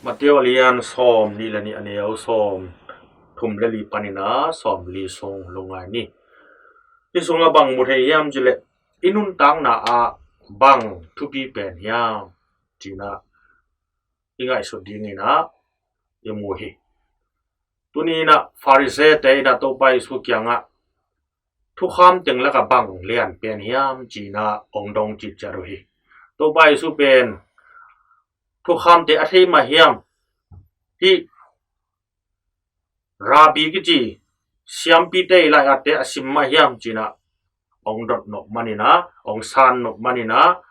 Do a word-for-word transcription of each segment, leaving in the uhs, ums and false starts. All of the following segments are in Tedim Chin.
Matthai a lian sawm nih le nih, a neu sawm thum le li panin a sawm li sung lungngai ni. Hih sungah bang mu thei hiam cih leh, i nuntakna ah bang thupi pen hiam cih in ah i ngaihsut dingin ah i mu hi. Tuni in ah Pharisee-te in ah Topa Jesu kiangah thukham teng lakah bang lian pen hiam cih in ah hong dong citciat uh hi. Topa Jesu pen thukhamte a thei mah hiam? Hih Rabbi kici siampite' lai-atte a sim mah hiam cih in ah hong dot nop manin ah, hong san nop manin ah,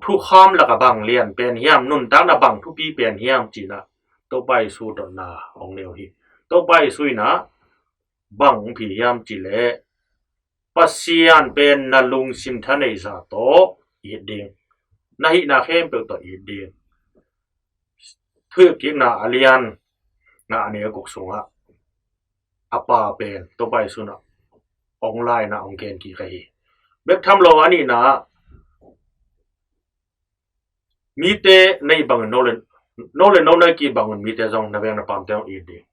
thukham lakah bang lian pen hiam, nuntakna bang thupi pen hiam cih in ah Topa Jesu dotna hong nei uh hi. Topa Jesu in ah bang hong phi hiam cih leh, Pasian pen na lungsim thaneihza tawh it ding, na hihna khempeuh tawh it ding. Thuhilhkikna a lian nga, a neu guk sungah a pa pen Topa Jesu in ah hong la in ah hong gen kik ahi hi. Bek tham lo, a nihna ah, mite na it bangin no le, no le no na ki bangun mite zong na veng na pamte hong it ding.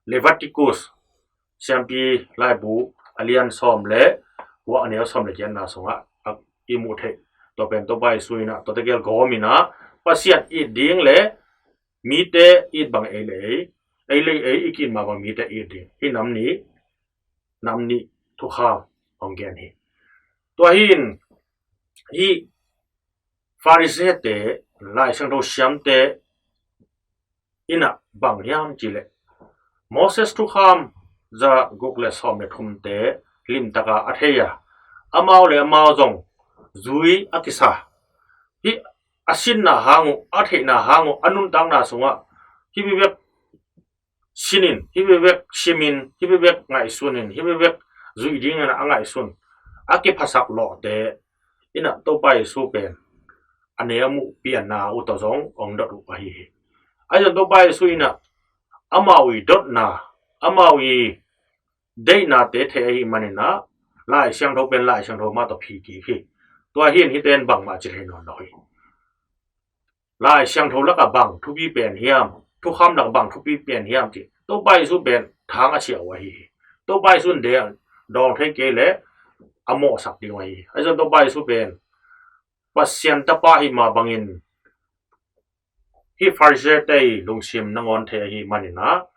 Leviticus siampi laibu a lian sawm le kua, a neu sawm le giatna sungah i mu thei. Tua pen Topa Jesu in ah tuate gel gawm in ah, Pasian it ding le mite it bang ei le ei, ei le ei i ki-it mah bang mite it ding. Hih nam nih, nam nih thukham hong gen hi. Tua hi in, hih Pharisee-te, Lai Siangtho siamte in ah bang hiam cih leh, Moses thukham za guk le sawm le thumte limtaka a thei a, amau le amau zong zui a kisa. Hih a sinna hang uh, a theihna hang uh, a nuntakna sungah hih bibek sinin, hih bibek simin, hih bibek ngaihsunin, hih bibek zuih dingin a ngaihsun, a kiphasak lawhte in ah Topa Jesu pen a neu muh pianna uh tawh zong hong dot uh ahi hi. Ahi zong Topa Jesu in ah amau i dotna, amau i deihnate thei ahih manin ah Lai Siangtho pen Lai Siangtho mah tawh phi kik hi. Tua hi in hihte in bangmah ci thei nawn lo hi. Lai Siangtho lakah bang thupi pen hiam, thukham lakah bang thupi pen hiam cih, Topa Jesu pen thang a siah uh ahi hi. Topa Jesu in deng dawng thei kei leh a mawhsak ding uh ahi hi. Ahi zong Topa Jesu pen Pasian Tapa ahih mah bangin hih Pharisee-te' lungsim nangawn thei ahih manin ah,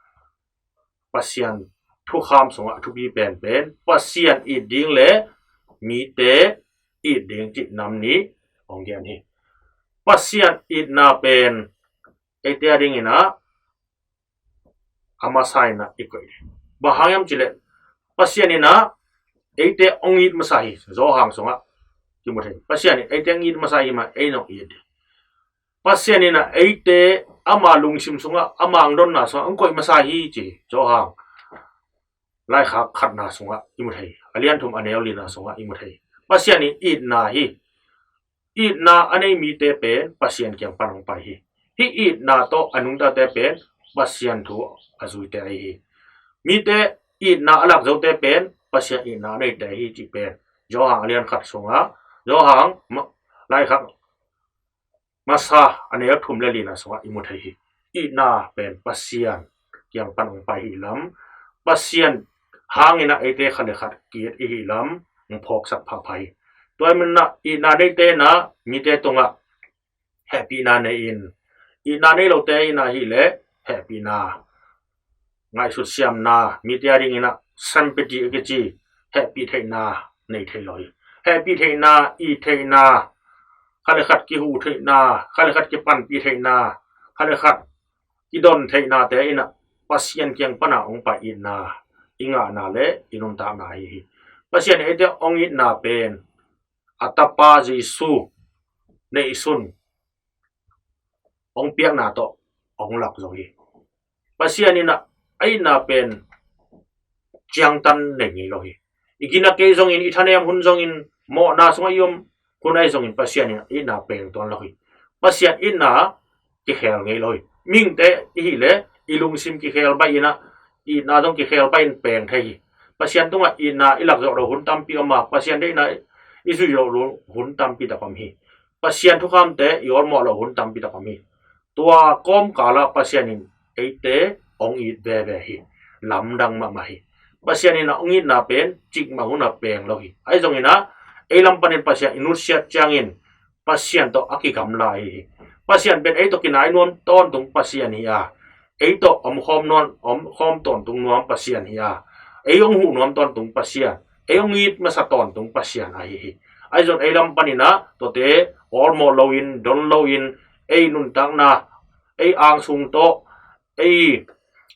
Pasian thukham sungah a thupi penpen Pasian it ding le mite it ding cih nam nih hong gen hi. Pasian itna pen eite a dingin ah a masa in ah i koih hi. Bang hang hiam cih leh, Pasian in ah eite hong it masa hi. Johan sungah kimu thei. Pasian in eite hong it masa hi mah, ei in hong it hi. Pasian in ah eite ama lungsim sungah, ama hong donna sungah hong koih masa hi ci Johan laikhak khatna sungah i mu thei. A lian thum a neu lina sungah i mu thei. Pasian in itna hi. Itna a nei mite pen Pasian kiang pan hong pai hi. Hih itna tawh a nungtate pen Pasian thu a zuite ahi hi. Mite itna a lak zote pen Pasian itna a neite ahi hi cih pen Johan a lian khat sungah, Johan ma-, laikhak masa a neu thum le lina sungah i mu thei hi. Itna pen Pasian kiang pan hong pai hi lam, Pasian hangin ah eite khat le khat ki-it i hi lam hong phawksak phapha hi. Tua ahih manin ah itna neite in ah mite tungah hehpihna nei in, itna nei lote in ah ahih leh hehpihna, ngaihsut siamna, mite a dingin ah sympathy a kici hehpih theihna nei thei lo hi. Hehpih theihna, it theihna, khat le khat kihuh theihna, khat le khat kipanpih theihna, khat le khat kidon theihnate in ah Pasian kiang pan a hong pai itna i ngahna le i nuntakna ahi hi. Pasian in eite hong itna pen a Tapa Jesu neihsun hong piakna tawh hong lak zo hi. Pasian in ah a itna pen ciangtan nei ngei lo hi. I gina kei zongin, i thanem hun zongin, mawhna sungah i om hun ahi zongin Pasian in ah itna peng tuan lo hi. Pasian itna kikhel ngei lo hi. Mihingte i hih leh i lungsim kikhel baih in ah, itna zong kikhel baih in peng thei hi. Pasian tungah itna i lak zawh loh hun tampi om a, Pasian deihna i zuih loh hun tampi tak om hi. Pasian thukhamte i awlmawh loh hun tampi tak om hi. Tua kawmkalah Pasian in eite hong it veve hi. Lamdang mahmah hi. Pasian in a hong itna pen cikmah hunah peng lo hi. Ahi zongin ah ei lam panin Pasian i nutsiat ciangin Pasian tawh a kigamla ahi hi. Pasian pen ei tawh kinai nuam tawntung Pasian hi a, ei tawh omkhawm nuam, omkhawm tawntung nuam Pasian hi a, ei hong huh nuam tawntung Pasian, ei hong it masa tawntung Pasian ahi hi. Ahi zong ei lam panin ah tuate awlmawh loin, don loin, ei nuntakna, ei angsung tawh, ei,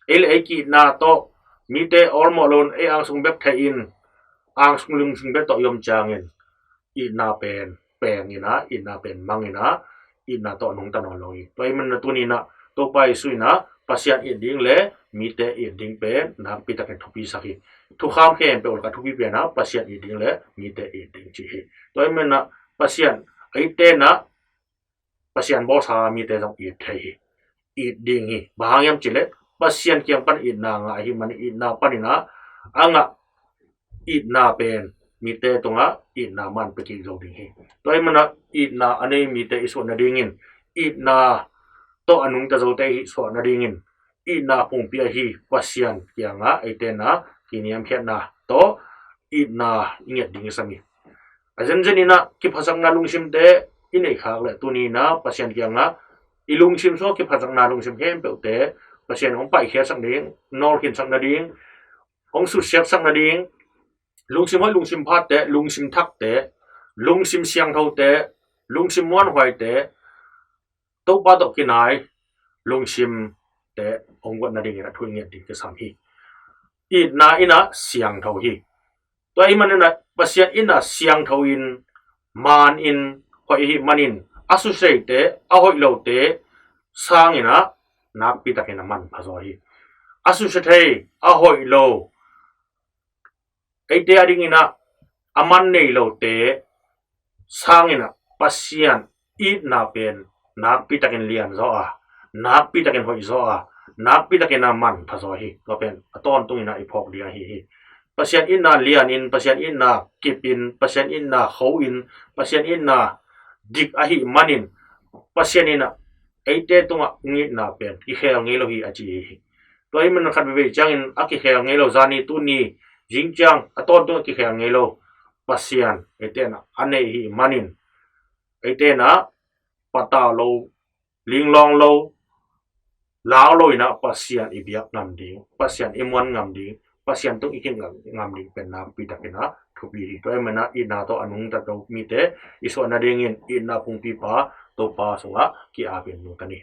ei le ei ki-itna tawh, mite awlmawh loin ei angsung bek theihin, angsung lungsung bek tawh i om ciangin itna pen pengin ah, itna pen mangin ah, itna tawh nungta nawn lo hi. Tua ahih manin ah tuni-in ah Topa Jesu in ah Pasian it ding le mite it ding pen nakpi takin thupi sak hi. Thukham khempeuh lak a thupi pen ah Pasian it ding le mite it ding ci hi. Tua ahih manin ah Pasian, eite in ah Pasian bawlsa mite zong it thei hi. It ding hi. Bang hang hiam cih leh Pasian kiang pan itna ngah ahih manin, itna panin ah a ngah itna pen mite tungah itna man pia kik zo ding hi. Tua ahih manin ah itna a nei mite i suah nadingin, itna tawh a nungta zote i suah nadingin, itna pumpi ahi Pasian kiangah eite in ah kiniamkhiatna tawh itna i nget ding i sam hi. A zenzen in ah kiphatsakna lungsimte i neih khak leh tuni-in ah Pasian kiangah i lungsim sungah kiphatsakna lungsim khempeuhte Pasian hong paihkhiatsak ding, nawlkhinsak nading, hong suksiatsak nading, lungsim hoih, lungsim phatte, lungsim thakte, lungsim siangthote, lungsim muanhuaite, Topa tawh kinai lungsimte hong guat nadingin a thu i nget ding kisam hi. Itna in ah siangtho hi. Tua ahih manin ah Pasian in ah siangtho in, man in, hoih ahih manin a susia theite, a hoih lote sangin ah nakpi takin a manpha zaw hi. A susia thei, a hoih lo, eite adingin ah a man nei lote sangin ah Pasian itna pen nakpi takin lian zaw a, nakpi takin hoih zaw a, nakpi takin a manpha zaw hi. Tua pen a tawntungin ah i phawk ding ahi hi. Pasian itna lianin, Pasian itna kipin, Pasian itna khoin, Pasian itna dik ahih manin Pasian in ah eite tungah hong itna pen kikhel ngei lo hi a ci hi. Tua ahih manin khat veivei ciangin a kikhel ngei lo, zani, tuni, zing ciang a tawntung a kikhel ngei lo Pasian eite in ah a neih ahih manin eite in ah patau lo, linglawng lo, lau lo in ah Pasian i biak ngam ding, Pasian i muan ngam ding, Pasian tung i kingak ngam ding pen nakpi takin ah thupi hi. Tua ahih manin ah itna tawh a nungta zo mite i suah nadingin itna pumpipa Topa sungah ki-apin nungta ni.